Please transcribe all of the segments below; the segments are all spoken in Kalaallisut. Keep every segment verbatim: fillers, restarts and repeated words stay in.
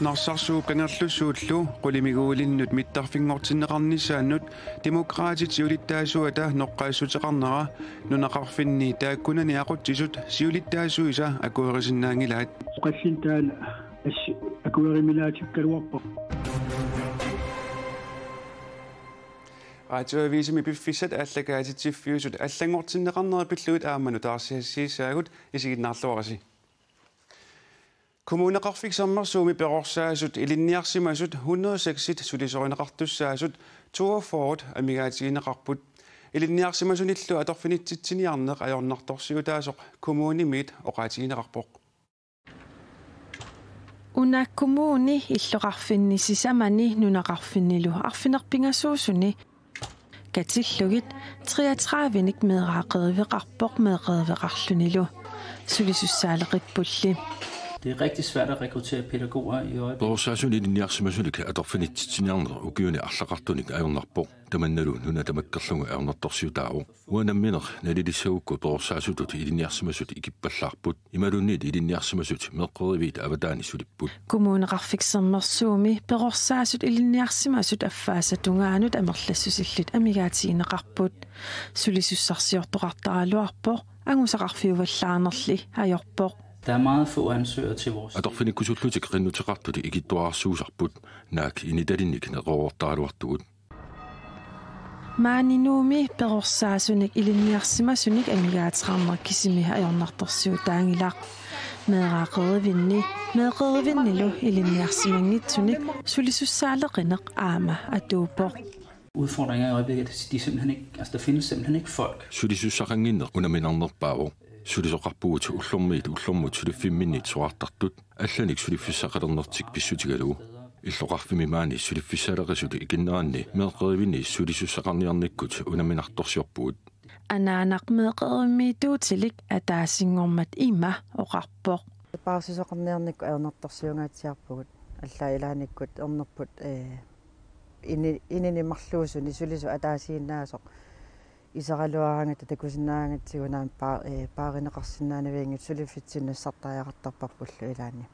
Narsarsuup Kangerlussuullu qulimiguulinnut mittarfinngortinneqarnissaannut Demokraatit siulittaasuata noqqaassuteqarnera nunaqarfinni taakkunani aqutsisut siulittaasuisa akuerisinnaanngilaat. Oqallinneq taanna assut akueriminaatikkaluarpoq. Radioavisimi piffissat aallakaatitsiffiusut allanngortinneqarneri pillugit aamma nutaarsiassiissaagut, isiginnaarluarisi. Kommuneqarfik Sermersuumi perorsaasut ilinniarsimasut hundrede og seks sulisorineqartussaasut toogfyrre amigaatigineqarput. Ilinniarsimasunillu atorfinitsitsiniarneq ajornartorsiutaasoq kommunimiit oqaatigineqarpoq. Una kommuni illoqarfinni sisamani nunaqarfinnilu arfineq-pingasuusuni katillugit treogtredive-nik meeraaqqeriveqarpoq meeqqeriveqarlunilu sulisussaaleqippulli. Det er rigtig svært at rekruttere pædagoger i øjeblikket. Perorsaasut ilinniarsimasunik atorfinitsitsiniarneq ukiuni arlaqartunik ajornarpoq. Tamannalu nuna tamakkerlugu ajornartorsiutaavoq. Uanga nammineq nalilissagukku perorsaasutut ilinniarsimasut ikippallaarput. Imaluunniit ilinniarsimasut meeqqeriviit avataani sulipput. Kommuneqarfik Sermersuumi perorsaasut ilinniarsimasut affaasa tungaanut amerlassusillit amigaatigineqarput. Sulisussarsiortoqartaraluarpoq, angusaqarfiuvallaarnerli ajorpoq. Der er meget få ansøgere til vores. Atorfinikkusullutik qinnuteqartut ikittuararsuusarput, naak initalinnik neqeroortaraluartugut. Maani Nuummi perorsaasunik ilinniarsimasunik amigaateqarneq kisimi ajornartorsiutaanngilaq. Meeraaqqerivinni, meeqqerivinnilu ilinniarsimanngitsunik sulisussaaleqineq aamma atuuppoq. Udfordringer i øjeblikket, de er simpelthen ikke, altså, der findes simpelthen ikke folk. Sulisussaqannginneq unaminarnerpaavoq. Sulisoqarpugut ullormiit ullormut suliffimminnit soraartartut, allanik suliffissaqalernertik pissutigalugu. Illoqarfimmi maani suliffissaaleqisut ikinneranni meeqqerivinni sulisussaqarniarnikkut unaminartorsiorpugut. Anaanaq meeqqerivimmiittuutilik ataasinngormat ima oqarpoq. Paarsisoqarniarnikkut ajornartorsiungaatsiarpugut, allaat ilaannikkut ernerput, ee, ini-, inini marluusuni sulisut ataasiinnaasoq iseraluaraangatta takusinnaagatsigu, naamik paa-, ee, paarineqarsinnaanavianngitsut suliffitsinni nassartariaqartarparpullu ilaanni.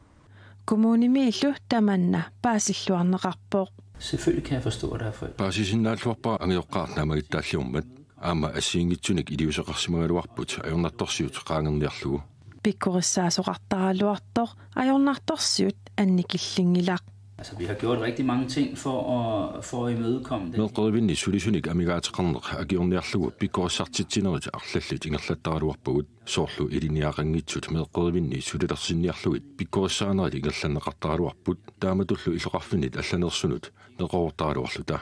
Kommunimiillu tamanna paasilluarneqarpoq. Selvfølgelig kan jeg forstå, at der er folk. Paasisinnaalluarpara angajoqqaartut naammagittaalliormat. Aamma assigiinngitsunik iliuuseqarsimagaluarput ajornartorsiut qaangerniarlugu. Pikkorissaasoqartaraluartoq ajornartorsiut annikillinngilaq. Altså, vi har gjort rigtig mange ting for at, for at imødekomme det. Meeqqerivinni sulisunik amigaateqarneq akiorniarlugu pikkorissartitsinerit arlallit ingerlattaraluarpagut. Soorlu ilinniagaqanngitsut meeqqerivinni sulilersinniarlugit pikkorissaanerit ingerlanneqartaraluarput, taamatullu illoqarfinnit allanersunut neqeroortaraluarluta.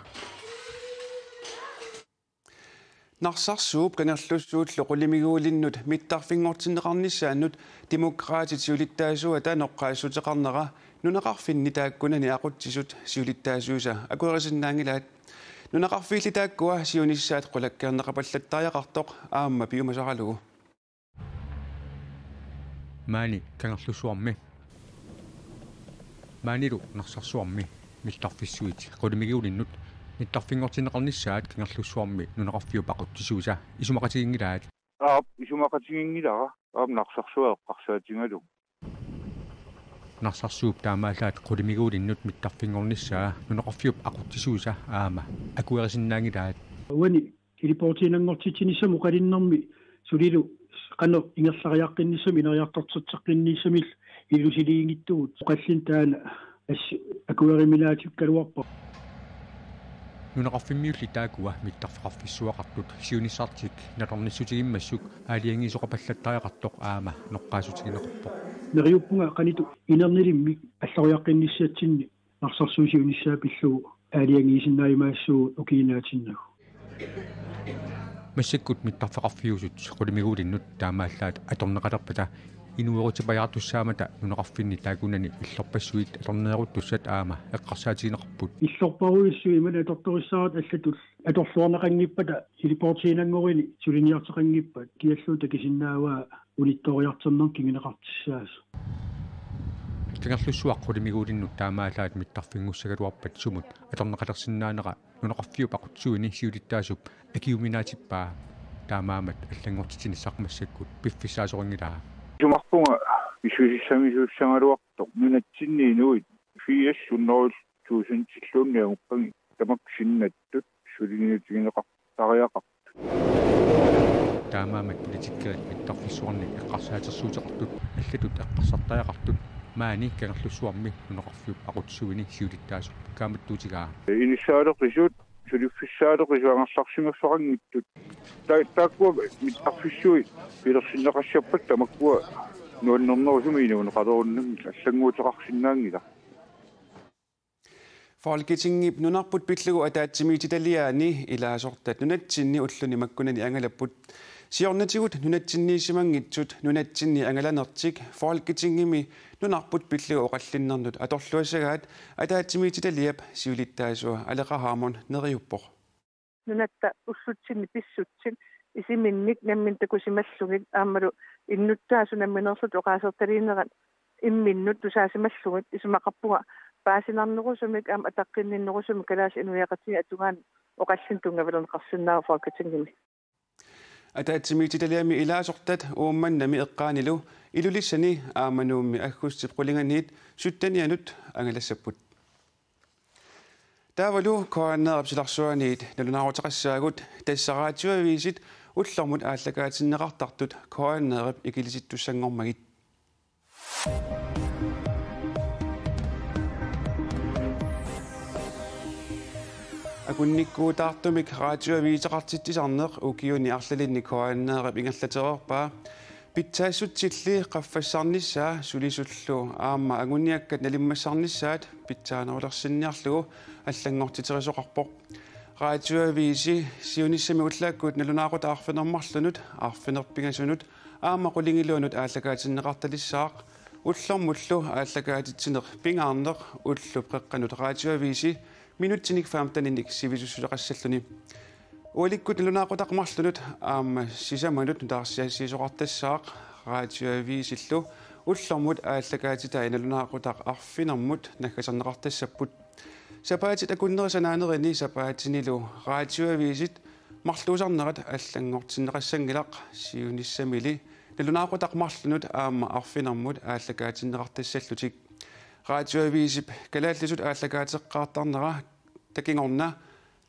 Narsarsuup Kangerlussuullu qulimiguulinnut mittarfinngortinneqarnissaannut Demokraatit siulittaasuata noqqaassuteqarnera nunaqarfinni taakkunani aqutsisut siulittaasuisa akuerisinnaanngilaat. Nunaqarfiilli taakkua siunissaat qulakkeerneqapallattariaqartoq aamma piumasaralugu. Maani Kangerlussuarmi. Maanilu Narsarsuarmi mittarfissuit qulimiguulinnut mittarfinngortinneqarnissaat Kangerlussuarmi nunaqarfiup aqutsisuisa isumaqatiginngilaat. Aap, isumaqatiginngilara. Aap, Narsarsuaq eqqarsaatigalugu. Narsarsuup taamaallaat qulimiguulinnut mittarfinngornissaa nunaqarfiup aqutsisuisa aamma akuerisinnaanngilaat. Uani ilipoortiinanngortitsinissamut oqalinnermi sulilu qanoq ingerlariaqqinnissami ineriartortitseqqinnissamillu ilusiliinngitsugut oqallinneq taanna assut akueriminaatikkaluarpoq. Nunaqarfimmiulli taakkua mittarfeqarfissuaqartut siunissartik nalornissutigimmassuk aalajangiisoqapallattariaqartoq aamma noqqaassutigineqarpoq. Neriuppunga qanoq inernilimmik alloriaqqinnissatsinni Narsarsuup siunissaa pillugu aalajangiisinnaajumaassuugut ukiinaatinnagu. Massakkut mittarfeqarfiusut qulimiguulinnut taamaallaat atorneqalerpata inuerutipajaartussaammata nunaqarfinni taakkunani illorpassuit atorneeruttussat aamma eqqarsaatigineqarput. Illorparujussuit imannak atortorissaarutit allatut atorluarneqanngippata ilipoortiinanngorini suliniuteqanngippat kiallugu takusinnaavaa unittooriartornermik kinguneqartussaasoq. Kangerlussuaq qulimiguulinnut taamaallaat mittarfinngussagaluarpat sumut atorneqalersinnaanera nunaqarfiup aqutsisuini siulittaasup akiuminaatippaa. Taamaammat allanngortitsinissaat massakkut piffissaasorinngilaat. Isumarpunga pissusissamisuussagaluartoq nunatsinni inuit firs hundrede tusindilluunniit anguppagit tamakku sinnattut suliniutigineqartariaqartut. Taamaammat politikerit mittarfissuarnik eqqarsaatersuuteqartut allatut eqqarsartariaqartut maani Kangerlussuarmi nunaqarfiup aqutsisuini siulittaasoq kaammattuutigaa. Inissaaleqisut, suliffissaaleqisut angerlarsimaffeqanngitsut. Ta-, taakkua mittarfissuit pilersinneqassappat tamakkua nuannernerusumik inuuneqalerunnammik allannguuteqarsinnaanngilaq. Folketingip nunarput pillugu ataatsimiititaliaani ilaasortat nunatsinni ulluni makkunani angalapput. Siornatigut nunatsinniissimanngitsut nunatsinni angalanertik Folketingimi nunarput pillugu oqallinnernut atorluassagaat ataatsimiititaliap siulittaasua Aleqa Hammond neriuppoq. Nunatta ullutsinni pissutsit isiminnik namminneq takusimallugit aammalu innuttaasut nammineerlutik oqaasertaliinerat imminnut tusaasimallugit isumaqarpunga paasinarnerusumik aamma ataqqinninnerusumik kalaallit inuiaqatigiit atugaanni oqallinneq tunngavilerneqarsinnaavoq Folketingimi. Ataatsimiititaliami ilaasortat Uummannami eqqaanilu Ilulissani aamma Nuummi aggustip qulinganiit syttenianut angalassapput. Taavalu K N R-ip silarsuaniit nalunaaruteqassaagut, tassa radioavisit ullormut aallakaatinneqartartut K N R-ip ikilisittussanngormagit. Akunnikkuutaartumik radioaviseqartitsisarneq ukiuni arlalinni K N R-ip ingerlatereerpaa. Pitsaassutsilli qaffassarnissaa sulisullu aamma anguniakkat nalimmassarnissaat pitsaanerulersinniarlugu allanngortiterisoqarpoq. Radioavisi siunissami ullaakkut nalunaaqutaq arfineq-marlunut, arfineq-pingasunut aamma qulingiluanut aallakaatinneqartalissaaq. Ullormullu aallakaatitsineq pingaarneq ullup qeqqanut radioavisi minutsinik femteninik sivisussuseqassalluni. Ualikkut nalunaaqutaq marlunut aamma sisamanut nutaarsiassiisoqartassaaq radioavisillu ullormut aallakaatitai nalunaaqutaq arfinermut naggaserneqartassapput. Sapaatit akunneri sanaanerini sapaatinilu radioavisit marluusarnerat allanngortinneqassanngilaq, siunissamili nalunaaqutaq marlunut aamma arfinermut aallakaatinneqartassallutik. Radioavisip kalaallisut aallakaateqqaartarnera takigorna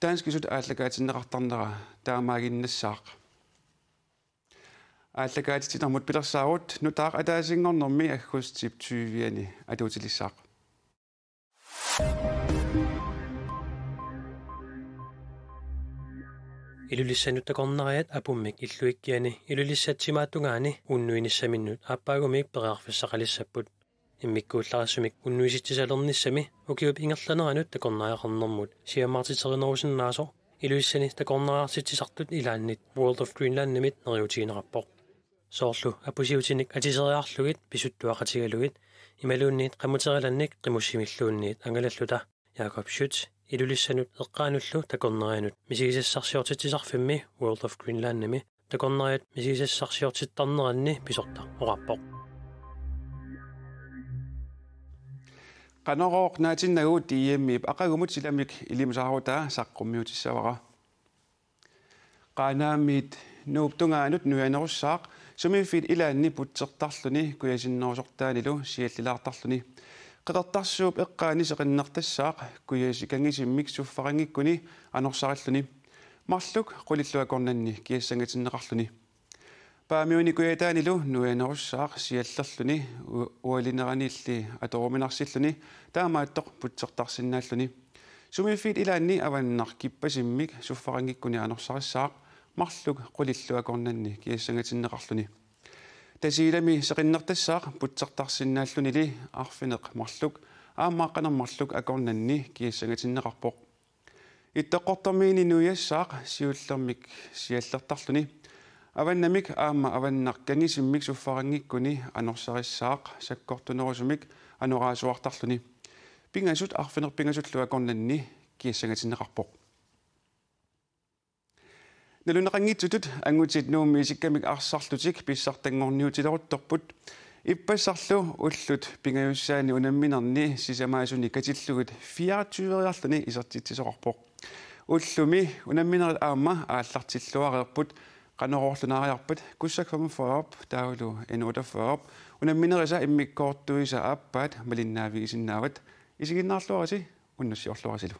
danskisut aallakaatinneqartarnera taamaaginnassaaq. Aallakaatitsinermut pilersaarut nutaaq ataasinngornermi aggustip tyviani atuutilissaaq. Ilulissanut takornariat apummik illuikkiani Ilulissat timaatungaani unnuinissaminnut aappaagumiit periarfissaqalissapput. Immikkuullarissumik unnuisitsissalernissami ukiup ingerlaneranut takornariaqarnermut siammartiterinerusinnaasoq Ilulissani takornariartitsisartut ilaannit World of Greenlandimit neriuutigineqarpoq. Soorlu apusiutinik atiseriarlugit pisuttuaqatigalugit imaluunniit qamuterilannik qimussimilluunniit angalalluta Jakob Schütz Ilulissanut eqqaanullu takornarianut misigisassarsiortitsisarfimmi World of Greenlandimi takornariat misigisassarsiortittarneranni pisortaq oqarpoq. Qanorooq naatinnagu D M-ip aqagumut silamik ilimasaarutaa saqqummiutissavara. Qaanaamiit Nuup tungaanut nuianerussaaq sumiiffiit ilaanni putsertarluni kujasinnerusortaanilu siallilaartarluni. Qeqertarsuup eqqaani seqinnertassaaq kujasi kangisimmik suffaqanngikkuni anorsarilluni. Marluk qulillu akornanni kiassangatinneqarluni. Paamiuni kujataanilu nuianerussaaq siallerluni u-, ualineranilli atoruminarsilluni taamaattoq putsertarsinnaalluni. Sumiiffiit ilaanni avannaq kippasimmik suffaqanngikkuni anorsarissaaq marluk qulillu akornanni kiassangatinneqarluni. Tasiilami seqinnertassaaq putsertarsinnaallunili arfineq marluk aamma qanormarluk akornanni kiassangatinneqarpoq. Ittoqqortoormiini nuiassaaq siullermik siallertarluni. Avannamik aamma avannaq kangisimmik suffaqanngikkuni anorsarissaaq sakkortunerusumik anoraasuartarluni. Pingasut arfineq-pingasullu akornanni kiassangatinneqarpoq. Naluneqanngitsutut angutit Nuummi isikkamik arsarlutik pissartanngorniutileruttorput. Ippassarlu ullut pingajussaanni unamminerni sisamaasuni katillugit fireogtyveriarluni isertitsisoqarpoq. Ullumi unamminerit aamma aallartilluareerput. Qanoq oqarluinnariarpat, Kussak femogfyrre taavalu N otteogfyrre unamminerisa immikkoortuisa aappaat malinnaavigisinnaavat. Isiginnaarluarisi, unnussiorluarisilu.